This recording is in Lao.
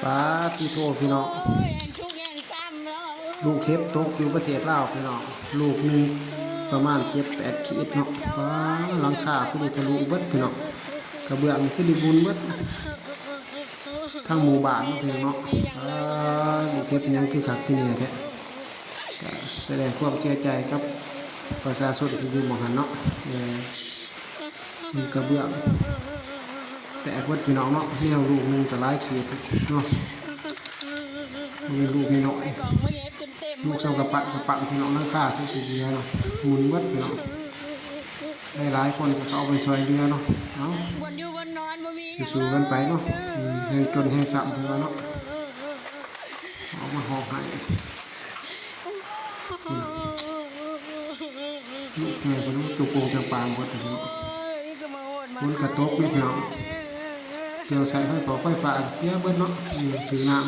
ປາດຕິໂທ ພີ່ນ້ອງ ລູກເຫັບຕົກຢູ່ປະເທດລາວ ພີ່ນ້ອງ ລູກໜຶ່ງປະມານເຈັດແປດຂີດເນາະ. ປາດ ຫຼັງຄາພຸ້ນນີ້ທະລຸເບິດ ພີ່ນ້ອງ ກະເບື້ອງພຸ້ນນີ້ບຸນເບິດ ທັງໝູ່ບ້ານເນາະ ພີ່ນ້ອງເນາະ. ປາດ ລູກເຫັບຫຍັງຄືຄັກຄືແນ່ແທ້. ກະສະແດງຄວາມເສຍໃຈກັບປະຊາຊົນທີ່ຢູ່ໝ່ອງຫັ້ນເນາະ. ເອີ ມີກະເບື້ອງແຕກເບິດ ພີ່ນ້ອງເນາະ. ແນວລູກໜຶ່ງກະຫຼາຍຂີດເນາະ ບໍ່ແມ່ນລູກນ້ອຍໆ ລູກສ່ຳກະປັ້ນກະປັ້ນ ພີ່ນ້ອງ. ຫຼັງຄາໃສ່ຊິເຫຼືອເນາະ ໝຸ່ນເບິດ ພີ່ນ້ອງ. ຫຼາຍໆຄົນກະເຂົ້າໄປຊ່ອຍເຫຼືອເນາະ. ເອົາ ບ່ອນຢູ່ບ່ອນນອນບໍ່ມີ ສູ້ກັນໄປເນາະ. ອືມ ແຮງຈົນແຮງຊ້ຳ ເພິ່ນວ່າເນາະ ອອກມາຮ້ອງໄຫ້. ລູກແກ່ເພິ່ນຕົວໂປ່ງຈຳປາໝົດເນາະ. ຝົນກະຕົກເດ້ ພີ່ນ້ອງ ເກີດໃສ່ໄຟຟ້າ ໄຟຟ້າກະເສຍເບິດເນາະ. ອືມ ຖືກນ້ຳ